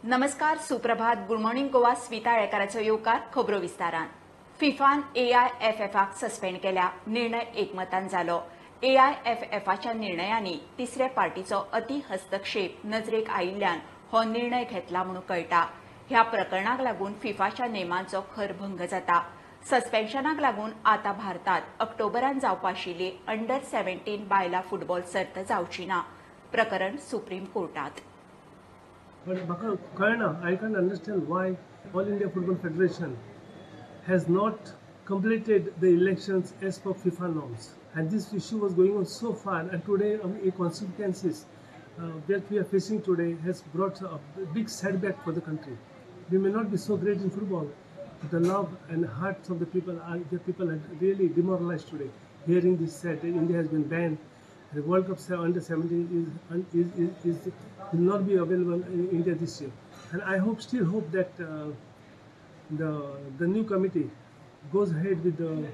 नमस्कार, सुप्रभात, good morning Goa. Smita आळेकाराचो येवकार खबरो विस्तारान. फिफान एआयएफएफाक सस्पेंड केल्या. निर्णय एकमतान जालो. एआयएफएफाच्या निर्णयांनी तिसऱ्या पार्टीचो अति हस्तक्षेप नजरेक आयिल्ल्यान हो निर्णय घेतला म्हणून कळटा. ह्या प्रकरणाक लागून फिफाच्या नेमांचो खर भंग जाता. सस्पेन्शनाक लागून आतां भारतात ऑक्टोबरान जावपा आशिल्ली अंडर 17 बायला फुटबॉल सर्त जावची ना. प्रकरण सुप्रीम कोर्टात. But म्हाका कळना, I can't understand why All India Football Federation has not completed the elections as per FIFA norms. And this issue was going on so far, and today the consequences that we are facing today has brought a big setback for the country. We may not be so great in football, but the love and hearts of the people are, the people are really demoralized today. Hearing this said that India has been banned, the World Cup under 17 is will not be available in India this year. And I hope, still hope that the new committee goes ahead with the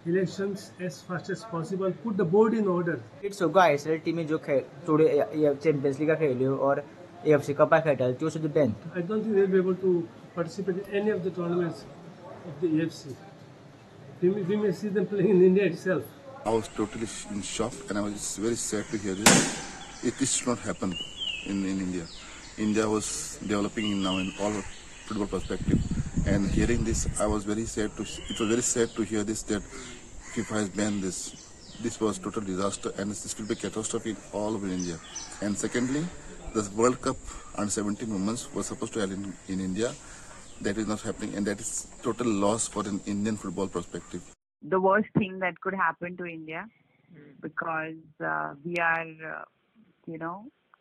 elections as fast as possible, put the board in order. सगळ्यो ISL टिमी ज्यो खेळ थोड्यो champions लिगा खेळल्यो और AFC कपाक खेळटाल्यो त्यो सुद्दां ban. I don't think they'll be able to participate in any of the tournaments of the AFC. We may see them playing in India itself. I was totally in shock and I was very sad to hear this. It should not happen in India. India was developing now in all football perspective, and hearing this, I was very sad to. It was very sad to hear this, that FIFA has banned this. This was total disaster, and this will be catastrophe in all over India. And secondly, the World Cup under 17 women was supposed to happen in India. That is not happening, and that is total loss for an Indian football perspective. The worst thing that could happen to India, because we are,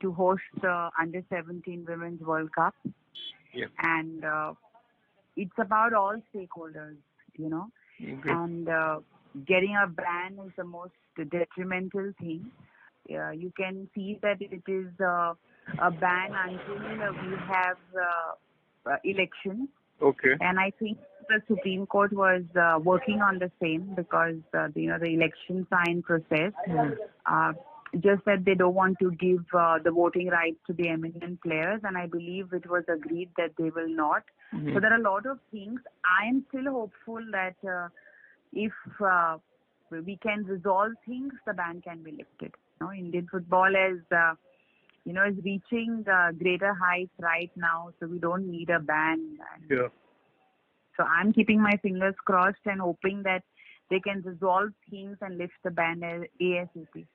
to host the under 17 Women's World Cup. Yeah. And it's about all stakeholders, Okay. And getting a ban is the most detrimental thing. You can see that it is a ban until we have elections. Okay. And I think the Supreme Court was working on the same, because the elections are in process. Just that they don't want to give the voting rights to the eminent players, and I believe it was agreed that they will not. Mm-hmm. So there are a lot of things. I am still hopeful that if we can resolve things, the ban can be lifted. Indian football is, is reaching greater heights right now, so we don't need a ban. Yeah. So I'm keeping my fingers crossed and hoping that they can resolve things and lift the ban ASAP.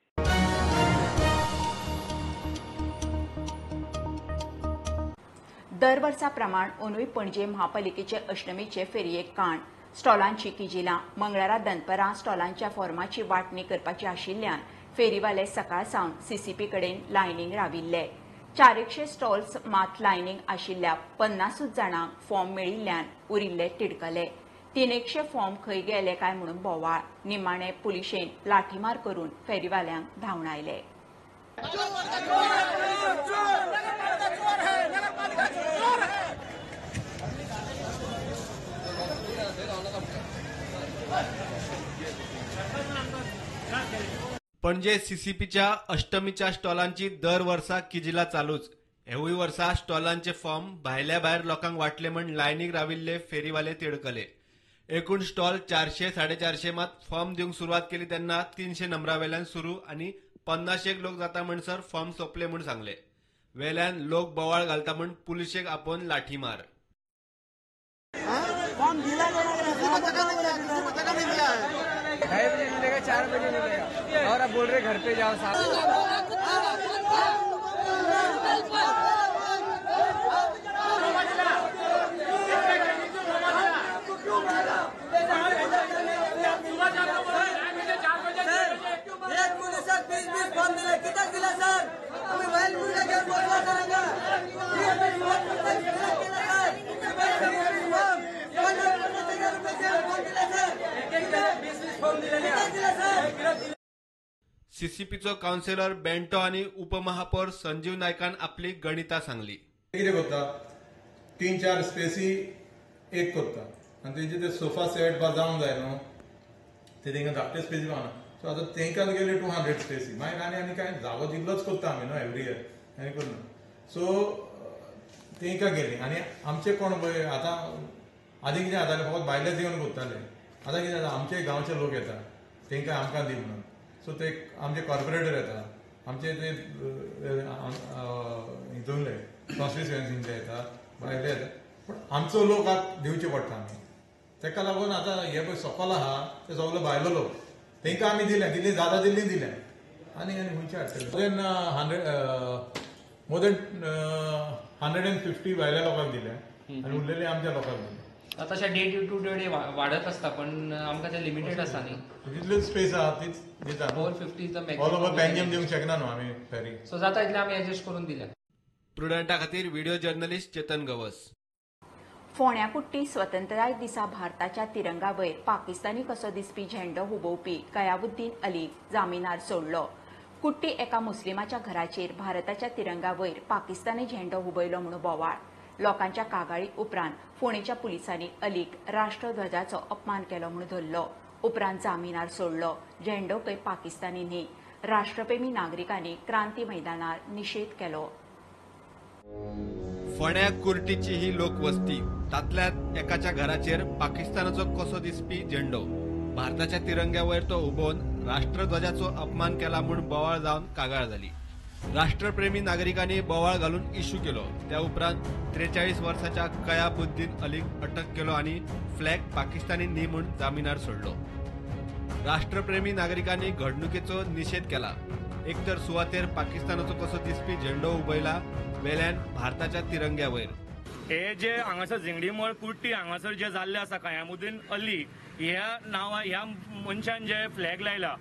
दर वर्सा प्रमाण अंदूय पणजे महापालिकेचे अष्टमीचे फेरयेक काण. स्टॉलांची किजिलां. मंगळारा दनपरां स्टॉलांच्या फॉर्माची वांटणी करपाची आशिल्ल्यान फेरीवाले सकाळ सावन सीसीपी कडेन लायनींग राविल्ले. 400 स्टॉल्स मात लायनींग आशिल्ल्या 50 जाणांक फॉर्म मेळिल्ल्यान उरिल्ले तिडकले. 300 फॉर्म खंय गेले काय म्हणून बोवाळ. निमाणे पुलिशेन लाठीमार करून फेरीवाल्यांक धांवडायले. पणजे सीसीपीच्या अष्टमीच्या स्टॉलांची दर वर्सा किजिला चालूच. हेवूय वर्सा स्टॉलांचे फॉर्म भायल्या भायर लोकांक वांटले म्हण लायनीक राविल्ले फेरीवाले तिडकले. एकूण स्टॉल 400 450 मात फॉर्म दिवंक सुरवात केली तेन्ना 300 नंबरा वेल्यान सुरू आनी 50 लोक जाता म्हणसर फॉर्म सोंपले म्हूण सांगले. वेल्यान लोक बोवाळ घालता म्हूण पुलिशेक आपोवन लाठीमार. फॉर्म दिला 2:30 बजे मिलेगा, 4 बजे मिलेगा, और अब बोल रहे घर पे जाओ साहब. सीसीपीचो कावन्सिलर बेंटो आनी उपमहापौर संजीव नायकान आपली गणितां सांगली. कितें करता, 3-4 स्पेसी एक करता आनी तेंचे ते सोफा सेट बा जावंक जाय न्हू, ते तेंकां धाकटे स्पेसी पावना. सो आतां तेंकां गेले 200 स्पेसी, मागीर आनी आनी कांय जागो तितलोच करता आमी न्हू एवरी इयर, आनी करना. सो तेंकां गेली. आनी आमचे कोण पळय आतां आदी कितें जातालें, फकत भायलेच येवन करताले. आतां कितें जाता, आमचे गांवचे लोक येता तेंकां आमकां दी म्हणून. सो ते आमचे कॉर्पोरेटर येता, आमचे ते हितूनले कॉन्स्टिट्युएन्सींतले येता, भायले येता, पूण आमचो लोक आतां दिवचे पडटा आमी. तेका लागून आतां हे पळय सकल आहा ते सगळे भायलो लोक, तेंकां आमी दिले, दिल्ली जाता दिल्ली दिले. आनी आनी खंयचे हाडटले मोर देन 150 भायल्या लोकांक दिले आनी उरलेले आमच्या लोकांक दिले. तशें डे टू डे वाडत आसता, पण आमकां ते लिमिटेड आसा न्ही, जितली स्पेस आहा तीच दिता. 450 is the maximum. All over Panjim दिवंक शकना न्हू आमी फेरी. सो जाता इतलें आमी एडजस्ट करून दिल्या. प्रुडंटा खातीर व्हिडिओ जर्नलिस्ट चेतन गवस. फोंड्या कुट्टी स्वतंत्रताय दिसा भारताच्या तिरंगा वयर पाकिस्तानी कसो दिसपी झेंडो हुबोवपी कयाबुद्दीन अली जामिनार सोडलो. कुट्टी एका मुस्लिमाच्या घराचेर भारताच्या तिरंगा वयर पाकिस्तानी झेंडो हुबयलो म्हणून बोवाळ. लोकांच्या कागाळी उपरांत फोंडेच्या पुलिसांनी अलीक राष्ट्रध्वजाचो अपमान केलो म्हणून धरलो. उपरांत जामिनार सोडलो. झेंडो खंय पाकिस्तानी न्ही. राष्ट्रप्रेमी नागरिकांनी क्रांती मैदानार निशेध केलो. फोंड्या कुर्टीची ही लोकवस्ती, तातल्यात एकाच्या घराचेर पाकिस्तानाचो कसो दिसपी झेंडो भारताच्या तिरंग्यावयर तो उबोवन राष्ट्रध्वजाचो अपमान केला म्हूण बोवाळ जावन कागाळ जाली. राष्ट्रप्रेमी नागरिकांनी बोवाळ घालून इश्यू केलो. त्या उपरांत 43 वर्साच्या कयाबुद्दीन अलीक अटक केलो आनी फ्लॅग पाकिस्तानी न्ही म्हूण जामिनार सोडलो. राष्ट्रप्रेमी नागरिकांनी घडणुकेचो निशेध केला. एक तर सुवातेर पाकिस्तानाचो कसो दिसपी झेंडो उबयला, वेल्यान भारताच्या तिरंग्यावयर. हे जे हांगासर झिंगडीमळ कुर्टी हांगासर जे जाल्ले आसा, कयामुद्दीन अली ह्या नांवा ह्या मनशान जे फ्लॅग लायला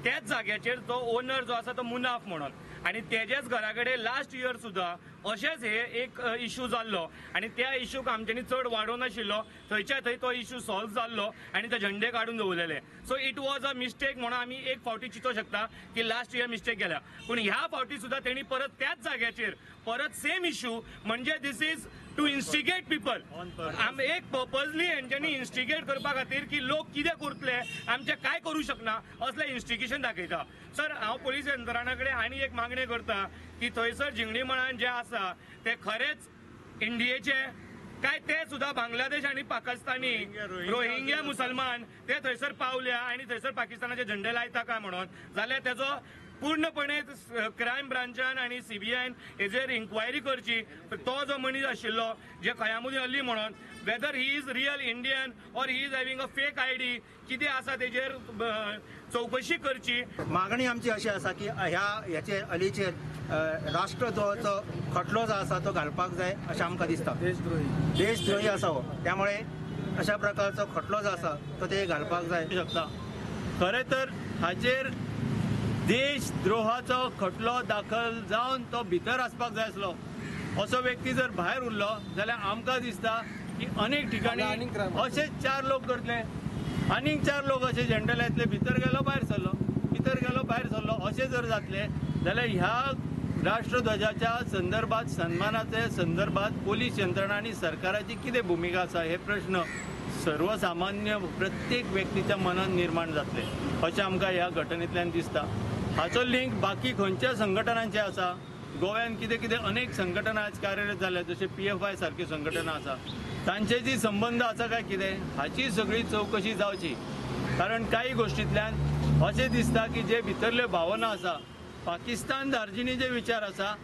त्याच जाग्याचेर तो ओनर जो आसा तो मुनाफ म्हणून, आनी तेजेच घरा कडेन लास्ट इयर सुद्दां अशेंच हे एक इशू जाल्लो आनी त्या इशूक आमच्यांनी चड वाडोवनाशिल्लो, थंयच्या थंय तो इशू सॉल्व जाल्लो आनी ते झेंडे काडून दवरलेले. So it was a mistake म्हणून आमी एक फावटी चिंतूंक शकता की लास्ट इयर मिस्टेक केल्या, पूण ह्या फावटी सुद्दां तेणी परत त्याच जाग्याचेर परत सेम इशू, म्हणजे this is to instigate people. एक पर्पजली हेंच्यांनी इन्स्टिगेट करपा खातीर की लोक कितें करतले, आमचें कांय करूं शकना असलें इन्स्टिगेशन दाखयता. सर, हांव पोलीस यंत्रणा कडेन आनी एक मागणी करता की थंयसर झिंगडीमळान जे आसा ते खरेंच इंडियेचे काय ते सुद्दां बांगलादेश आनी पाकिस्तानी रोहिंग्या मुसलमान ते थंयसर पावल्या आनी थंयसर पाकिस्तानाचे झेंडे लायता काय म्हणून, जाल्यार तेजो पूर्णपणे क्रायम ब्रांचान आनी सीबीआयन हेजेर इन्क्वायरी करची. तो जो मनीस आशिल्लो जे कयामुद्दीन अली म्हणून, whether he is real Indian or he is having a fake ID, कितें आसा तेजेर चवकशी करची. मागणी आमची अशी आसा की ह्या हेचेर अलीचेर राष्ट्रद्रोहाचो खटलो जो आसा तो घालपाक जाय अशें आमकां दिसता. देशद्रोही आसा हो, त्यामुळे अशा प्रकारचो खटलो जो आसा तो ते घालपाक जाय शकता. खरें तर हाचेर देशद्रोहाचो खटलो दाखल जावन तो भितर आसपाक जाय आसलो. असो व्यक्ती जर भायर उरलो जाल्यार आमकां दिसता की अनेक ठिकाणी अशेच 4 लोक करतले, आनीक 4 लोक अशे झेंडे लायतले, भितर गेलो भायर सरलो, भितर गेलो भायर सरलो, अशें जर जातले जाल्यार ह्या राष्ट्रध्वजाच्या संदर्भात, सन्मानाच्या संदर्भात पोलीस यंत्रणा आनी सरकाराची कितें भुमिका आसा हे प्रश्न सर्वसामान्य प्रत्येक व्यक्तीच्या मनात निर्माण जातले अशें आमकां ह्या घटनेंतल्यान दिसता. हाचो लिंक बाकी खंयच्या संघटनांचे आसा, गोव्यान कितें कितें अनेक संघटना आज कार्यरत जाल्या, जशें PFI सारक्यो संघटना आसा, तांचे जी संबंद आसा काय कितें हाची सगळी चवकशी जावची. कारण कांय गोश्टींतल्यान अशें दिसता की जे भितरल्यो भावना आसा, पाकिस्तान धार्जिणी जे विचार आसा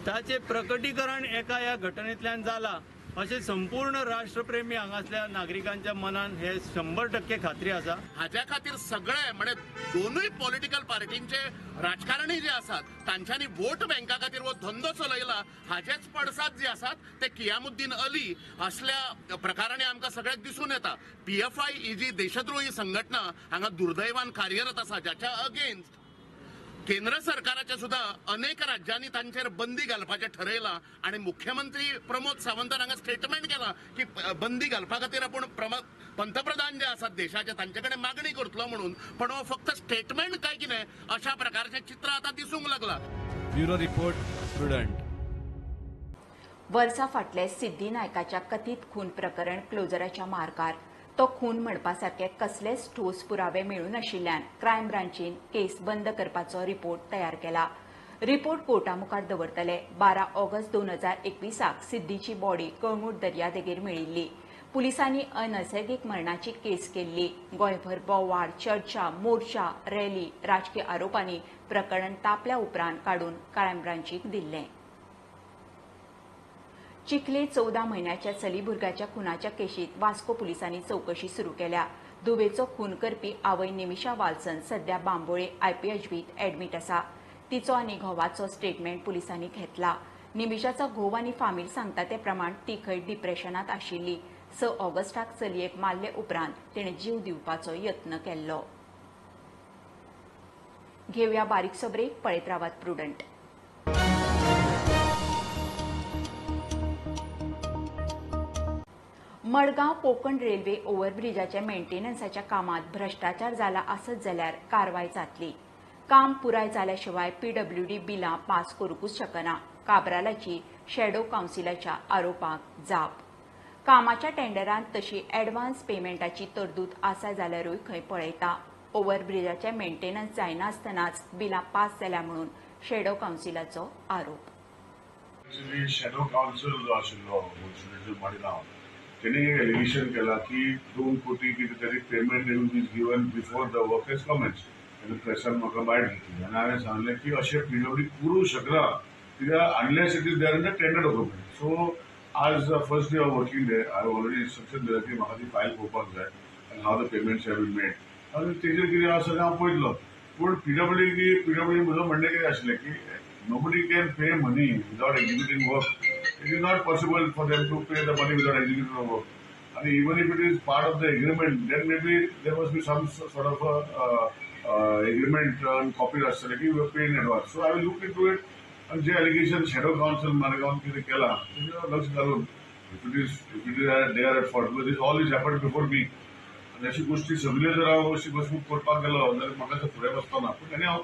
ताचें प्रकटीकरण एका ह्या घटनेंतल्यान जालां अशें संपूर्ण राष्ट्रप्रेमी हांगासल्या नागरिकांच्या मनान हे 100% खात्री आसा. हाज्या खातीर सगळे म्हणजे दोनूय पॉलिटिकल पार्टींचे राजकारणी जे आसात तांच्यांनी वोट बँका खातीर हो धंदो चलयला. हाजेच पडसाद जे आसात ते कियामुद्दीन अली असल्या प्रकारांनी आमकां सगळ्याक दिसून येता. PFI ही जी देशद्रोही संघटना हांगा दुर्दैवान कार्यरत आसा, ज्याच्या अगेन्स्ट केंद्र सरकाराच्या सुद्धा अनेक राज्यांनी तांचेर बंदी घालपाचें ठरयलां आनी मुख्यमंत्री प्रमोद सावंतान हांगा स्टेटमेंट केलां की बंदी घालपा खातीर आपूण पंतप्रधान जे आसात देशाचे तांचे कडेन मागणी करतलो म्हणून, पण हो फक्त स्टेटमेंट काय कितें अशा प्रकारचें चित्र आतां दिसूंक लागलां. Bureau report, Prudent. वर्सा फाटले सिद्धी नायकाच्या कथीत खून प्रकरण क्लोजराच्या मार्गार. तो खून म्हणपा सारके कसलेच ठोस पुरावे मेळूं नाशिल्ल्यान क्रायम ब्रांचीन केस बंद करपाचो रिपोर्ट तयार केला. रिपोर्ट कोर्टा मुखार दवरतले. 12 ऑगस्ट 2021 सिद्धीची बॉडी कळंगूट दर्यादेगेर मेळिल्ली. पुलिसांनी अनैसर्गिक मरणाची केस केल्ली. गोंयभर बोवाळ, चर्चा, मोर्चा, रॅली, राजकीय आरोपांनी प्रकरण तापल्या उपरांत काडून क्रायम ब्रांचीक दिल्लें. चिखले 14 म्हयन्याच्या चली भुरग्याच्या खुनाच्या केशीत वास्को पुलिसांनी चवकशी सुरू केल्या. धुवेचो खून करपी आवय निमिषा वाल्सन सध्या बांबोळे आयपीएचबीत ॲडमीट आसा. तिचो आनी घोवाचो स्टेटमेंट पुलिसांनी घेतला. निमिषाचो घोव आनी फामील सांगता ते प्रमाण ती खंय डिप्रेशनांत आशिल्ली. 6 ऑगस्टाक चलयेक मारले उपरांत तिणें जीव दिवपाचो यत्न केल्लो. घेवया बारीकसो ब्रेक. पळयत रावात प्रुडंट. मडगांव कोकण रेल्वे ओव्हरब्रिजाच्या मेंटेनन्साच्या कामात भ्रष्टाचार जाला आसत जाल्यार कारवाय जातली. काम पुराय जाल्या शिवाय पीडब्ल्यूडी बिलां पास करूंकूच शकना. काब्रालाची शॅडो कावन्सिलाच्या आरोपाक जाप. कामाच्या टेंडरांत तशी ॲडव्हान्स पेमेंटाची तरतूद आसा जाल्यारूय खंय पळयता. ओव्हरब्रिजाचें मेंटेनन्स जायनासतनाच बिलां पास जाल्या म्हणून शॅडो कावन्सिलाचो आरोप. शॅडो कावन्सिल जो आशिल्लो मडगांव, तेणी एक एलिगेशन केला की 2 कोटी कितें तरी payment is given before the work is commence. आनी प्रेसान म्हाका बायट घेतली आनी हांवें सांगलें की अशें पीडब्ल्यूडी करूंक शकना कित्याक unless it is there in the tender document. So आज first day of working day, हांवें ऑलरेडी इन्स्ट्रक्शन दिलें की म्हाका ती फायल पळोवपाक जाय आनी how the payments have been made. आनी तेजेर कितें आसा तें हांव पळयतलो. पूण पीडब्ल्यूडी म्हजो म्हणणें कितें आशिल्लें की nobody can pay money without executing work. It is not possible for them to pay the money without executing the work. And even if it is part of the agreement, then maybe there must be some sort of a agreement and copy आसतलें की we pay in advance. So I will look into it. आनी जे allegation shadow council Madgaon कितें केलां तेजेर लक्ष घालून if it is they are at fault, because this all is happen before me. आनी अशी गोश्टी सगल्यो जर हांव अशी बसून करपाक गेलो जाल्यार म्हाका फुडें वचपाना. पूण आनी हांव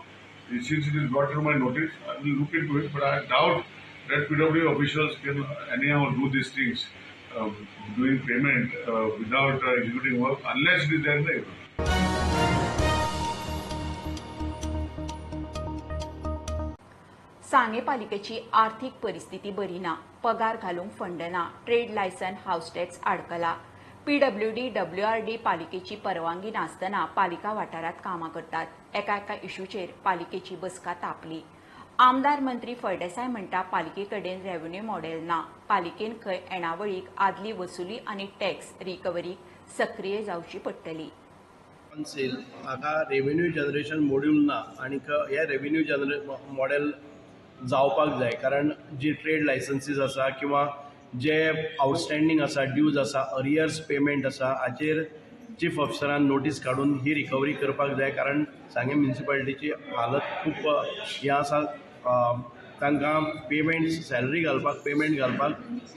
since it is brought to my notice, I will look into it, but I doubt that PWD officials can anyhow do these things, doing payment without executing work, unless it is there in the agreement. सांगे पालिकेची आर्थिक परिस्थिती बरी ना, पगार घालूंक fund ना, trade license हावस tax आडकला. PWD WRD पालिकेची परवानगी नासतना पालिका वाठारांत कामां करतात. एका एका इशूचेर पालिकेची बसका तापली. आमदार मंत्री फळदेसाय म्हणटा पालिके कडेन रेव्हेन्यू मॉडेल ना. पालिकेन खंय येणावळीक आदली वसुली आनी टॅक्स रिकव्हरीक सक्रीय जावची पडटली. कावन्सील हाका रेव्हेन्यू जनरेशन मॉड्यूल ना आनी हे रेव्हेन्यू मॉडेल जावपाक जाय, कारण जी ट्रेड लायसन्सीस आसा किंवा जे आउटस्टँडींग आसा, ड्यूज आसा, अरियर्स पेमेंट आसा, हाचेर चीफ ऑफिसरान नोटीस काडून ही रिकवरी करपाक जाय. कारण सांगें म्युनिसिपालिटीची हालत खूब हें आसा, तांकां पेमेंट सॅलरी घालपाक, पेमेंट घालपाक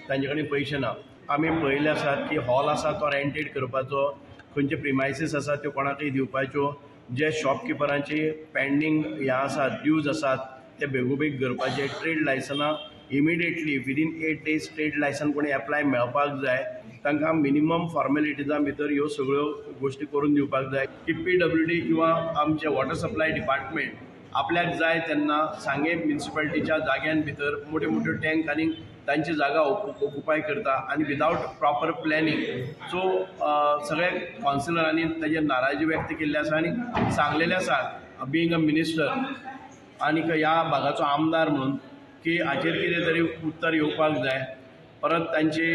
तांचे कडेन पयशे ना. आमी पळयल्ले आसात की हॉल आसा तो रेंटेड करपाचो, खंयचे प्रिमायसीस आसा त्यो कोणाकय दिवपाच्यो, जे शॉपकिपरांची पेंडींग हें आसा, ड्यूज आसात ते बेगोबेग करपाचे. ट्रेड लायसनां immediately within 8 days trade licence कोणी एप्लाय मेळपाक जाय. तांकां मिनिमम फॉर्मेलिटीजां भितर ह्यो सगळ्यो गोश्टी करून दिवपाक जाय की पीडब्ल्यूडी किंवा आमचे वॉटर सप्लाय डिपार्टमेंट आपल्याक जाय तेन्ना सांगें म्युनिसिपालिटीच्या जाग्यान भितर मोट्यो मोट्यो टँक आनी तांची जागा ऑक्युपाय करता आनी विदावट प्रॉपर प्लॅनिंग. सो सगळ्या कावन्सिलरांनी ताजेर नाराजी व्यक्त केल्ली आसा आनी सांगलेलें आसा बीइंग अ मिनिस्टर आनी ह्या भागाचो आमदार म्हणून की हाचेर कितें तरी उत्तर येवपाक जाय. परत तांची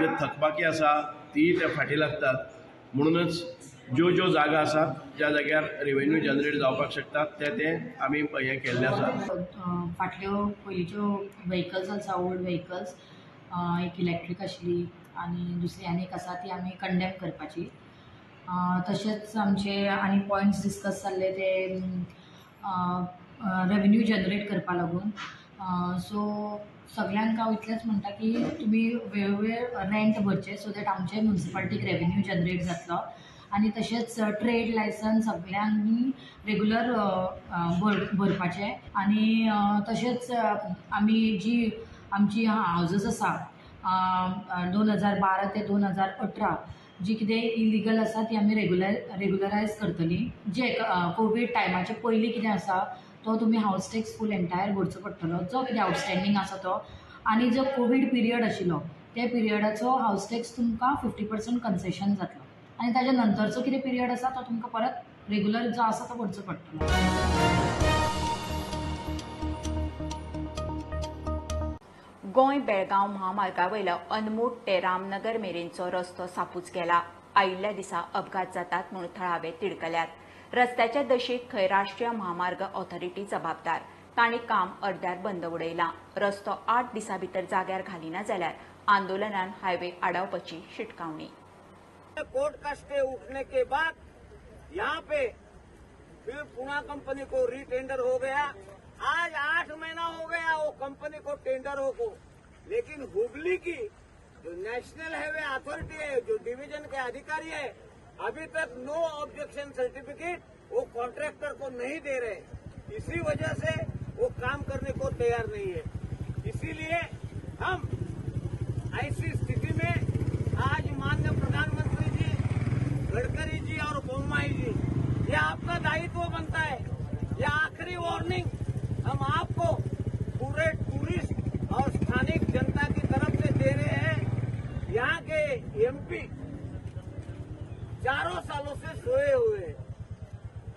जे थकबाकी आसा ती ते फाटीं लागतात. म्हणूनच ज्यो ज्यो जागा आसात ज्या जाग्यार रेव्हेन्यू जनरेट जावपाक शकता ते ते आमी हें केल्लें आसा. फाटल्यो पयलींच्यो व्हेकल्स आसा, ओल्ड व्हेकल्स, एक इलेक्ट्रीक आशिल्ली आनी दुसरी आनी एक आसा ती आमी कंडेम करपाची. तशेंच आमचे आनी पॉयंट्स डिस्कस जाल्ले ते रेव्हेन्यू जनरेट करपा लागून. सो सगल्यांक हांव इतलेंच म्हणटा की तुमी वेळोवेळ रेंट भरचें सो that आमचे म्युनिसिपालिटीक रेव्हेन्यू जनरेट जातलो. आनी तशेंच ट्रेड लायसन्स सगल्यांनी रेगुलर भरपाचें. आनी तशेंच आमी जी आमची हावजीस आसा 2012 ते 2018 जी कितें इलिगल आसा ती आमी रेगुलरायज करतली. जे कोवीड टायमाचे पयलीं कितें आसा तो तुमी हावज टॅक्स फूल एंटायर भरचो पडटलो, जो कितें आउटस्टँडींग आसा तो. आनी जो कोवीड पिरियड आशिल्लो त्या पिरियडाचो हावज टॅक्स तुमकां 50% कन्सेशन जातलो आनी ताज्या नंतरचो कितें पिरियड आसा तो तुमकां परत रेगुलर जो आसा तो भरचो पडटलो. गोंय बेळगांव महामार्गा वयलो अनमोड ते रामनगर मेरेनचो रस्तो सापूच गेला. आयिल्ल्या दिसा अपघात जातात म्हूण थळावे तिडकल्यात. रस्त्याच्या दशेक खंय राष्ट्रीय महामार्ग ऑथॉरिटी जबाबदार. तांणी काम अर्द्यार बंद उडयलां. रस्तो 8 दिसां भितर जाग्यार घालिना जाल्यार आंदोलनान हायवे आडावपाची शिटकावणी. कोर्ट का स्टे उठने के बाद यहाँ पे फिर पुणा कंपनी को रीटेंडर हो गया. आज 8 महीना हो गया वो कंपनी को टेंडर हो को, लेकिन हुबली की जो नेशनल हाईवे अथॉरिटी है, जो डिवीजन के अधिकारी है, अभी तक नो ऑब्जेक्शन सर्टिफिकेट वो कॉन्ट्रैक्टर को नहीं दे रहे. इसी वजह से वो काम करने को तैयार नहीं है. इसीलिए हम ऐसी स्थिति में आज माननीय प्रधानमंत्री जी, गडकरी जी और बोम्मई जी, ये आपका दायित्व बनता है. यह आखिरी वार्निंग हम आपको पूरे टूरिस्ट और स्थानिक जनता की तरफ से दे रहे हैं. यहाँ के एमपी 4 सालों से सोए हुए हैं.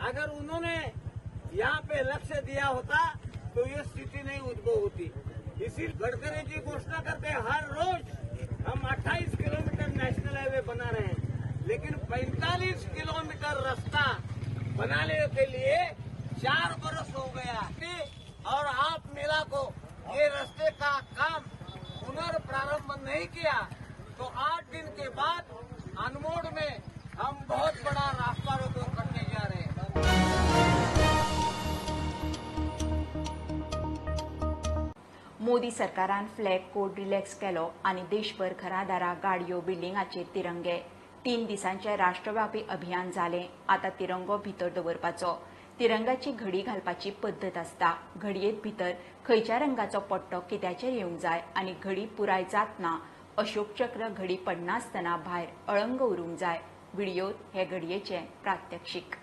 अगर उन्होंने यहाँ पे लक्ष्य दिया होता तो ये स्थिति नहीं उद्भव होती. इसी गडकरी जी घोषणा करते हैं हर रोज हम 28 किलोमीटर नेशनल हाईवे बना रहे हैं, लेकिन 45 किलोमीटर रास्ता बनाने के लिए 4 बरस हो गया और आप मेला को ये रास्ते का काम पुनर्प्रारंभ नहीं किया तो 8 दिन के बाद अनमोड में हम बहुत बड़ा रास्ता रोको करने जा रहे हैं. मोदी सरकारान फ्लॅग कोड रिलॅक्स केलो आनी देशभर घरादारां, गाडयो, बिल्डिंगाचेर तिरंगे. 3 दिसांचें राष्ट्रव्यापी अभियान जालें. आतां तिरंगो भितर दवरपाचो. तिरंगाची घडी घालपाची पद्दत आसता. घडयेंत भितर खंयच्या रंगाचो पट्टो कित्याचेर येवंक जाय आनी घडी पुराय जातना अशोक चक्र घडी पडनासतना भायर अळंग उरूंक जाय. व्हिडियोत हे घडयेचें प्रात्यक्षीक.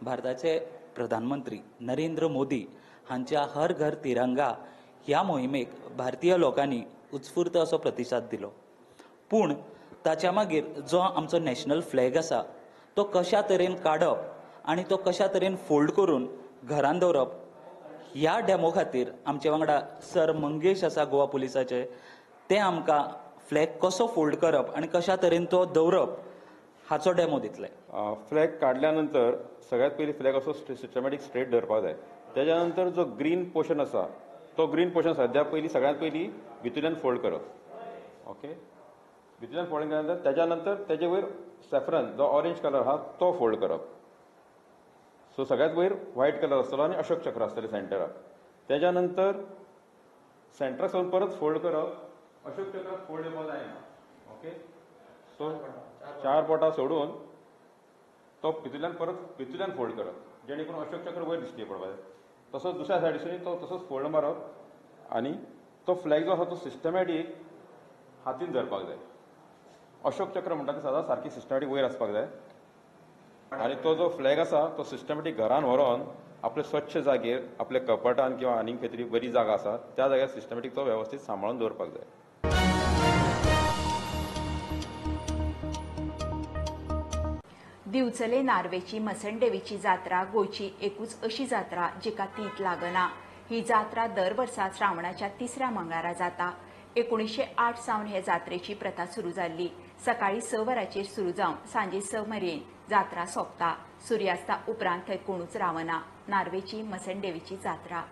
भारताचे प्रधानमंत्री नरेंद्र मोदी हांच्या हर घर तिरंगा ह्या मोहिमेक भारतीय लोकांनी उत्स्फूर्त असो प्रतिसाद दिलो. पूण ताच्या मागीर जो आमचो नॅशनल फ्लॅग आसा तो कशा तरेन काडप आनी तो कशा तरेन फोल्ड करून घरान दवरप ह्या डॅमो खातीर आमचे वांगडा सर मंगेश आसा गोवा पुलिसाचे, ते आमकां फ्लॅग कसो फोल्ड करप आनी कशा तरेन तो दवरप हाचो डॅमो दितले. फ्लॅग काडल्या नंतर सगळ्यात पयलीं फ्लॅग असो सिस्टमॅटीक स्ट्रेट धरपाक जाय. तेज्या नंतर जो ग्रीन पोर्शन आसा तो ग्रीन पोर्शन सद्या पयलीं सगळ्यात पयलीं भितूल्यान फोल्ड करप. ओके, भितूल्यान फोल्ड केल्या नंतर तेज्या नंतर तेजे वयर सॅफ्रन जो ऑरेंज कलर आहा तो फोल्ड करप. सो सगळ्यात वयर व्हायट कलर आसतलो आनी अशोक चक्र आसतलें सेंटराक. तेज्या नंतर सेंटराक सावन परत फोल्ड करप. अशोक चक्र फोल्ड येवपाक जायना. ओके, सो 4 बोटां सोडून तो भितूल्यान परत भितूल्यान फोल्ड करप जेणे करून अशोक चक्र वयर दिश्टी पडपाक जाय. तसोच दुसऱ्या सायडीसून तो तसोच फोल्ड मारप आनी तो फ्लॅग जो आसा तो सिस्टमॅटीक हातीन धरपाक जाय. अशोक चक्र म्हणटा तें सदांच सारकी सिस्टमॅटीक वयर आसपाक जाय आनी तो जो फ्लॅग आसा तो सिस्टमॅटीक घरान व्हरोन आपले स्वच्छ जागेर आपल्या कपाटान किंवा आनीक खंय तरी बरी जागा आसा त्या जाग्यार सिस्टमॅटीक तो वेवस्थीत सांबाळून दवरपाक जाय. दिवचले नार्वेची मसणदेवीची जात्रा गोंयची एकूच अशी जात्रा जिका तीत लागना. ही जात्रा दर वर्सा श्रावणाच्या 3ऱ्या मंगळारा जाता. 1908 सावन हे जात्रेची प्रथा सुरू जाल्ली. सकाळी 6 वरांचेर सुरू जावन सांजे 6 मेरेन जात्रा सोंपता. सुर्यास्ता उपरांत थंय कोणूच रावना. नार्वेची मसणदेवीची जात्रा.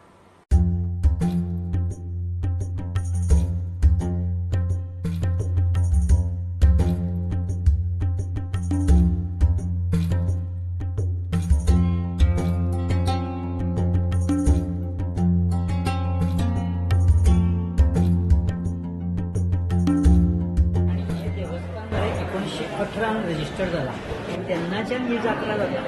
रजिस्टर जाला तेन्नाच्यान ही जात्रा जाता.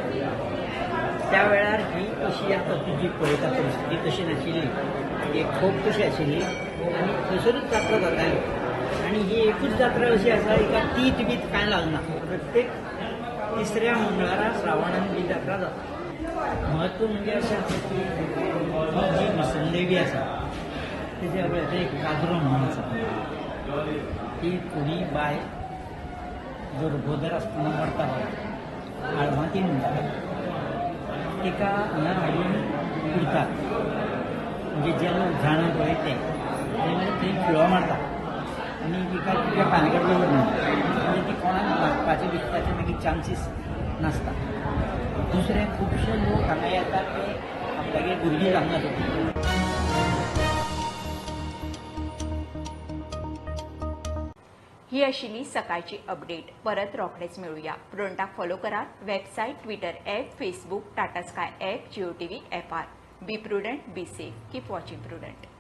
त्या वेळार ही अशी आतां तुजी पळयता परिस्थिती तशी नाशिल्ली, एक खोप कशी आशिल्ली आनी थंयसरूच जात्रा जाताली. आनी ही एकूच जात्रा अशी आसा हिका तीत बीत कांय लागना. प्रत्येक 3ऱ्या मंगळारा श्रावणान ही जात्रा जाता. म्हत्व म्हणजे अशें आसा की ही जी मसणदेवी आसा तेज्या वेळार एक काजरो म्हणून आसा, ती कोणी बायल गर्भोदर आसतना मरता पळय, आळमाती म्हणटात, तिका हांगा हाडून पुरतात. म्हणजे जे लोक जाणा पळय ते आनी मागीर थंय खिळो मारता आनी तिका तिच्या पानाकडे दवरना, म्हणजे ती कोणाक मागपाचे विकपाचे मागीर चान्सीस नासता. दुसरें, खुबशे लोक हांगा येतात ते आपल्यागेर भुरगीं जावंक जाता. ही आशिल्ली सकाळची अपडेट. परत रोखडेच मेळुया. प्रुडंटाक फॉलो करात website, Twitter app, Facebook, Tata Sky app, Jio TV ऍपार. Be prudent, be safe, keep watching Prudent.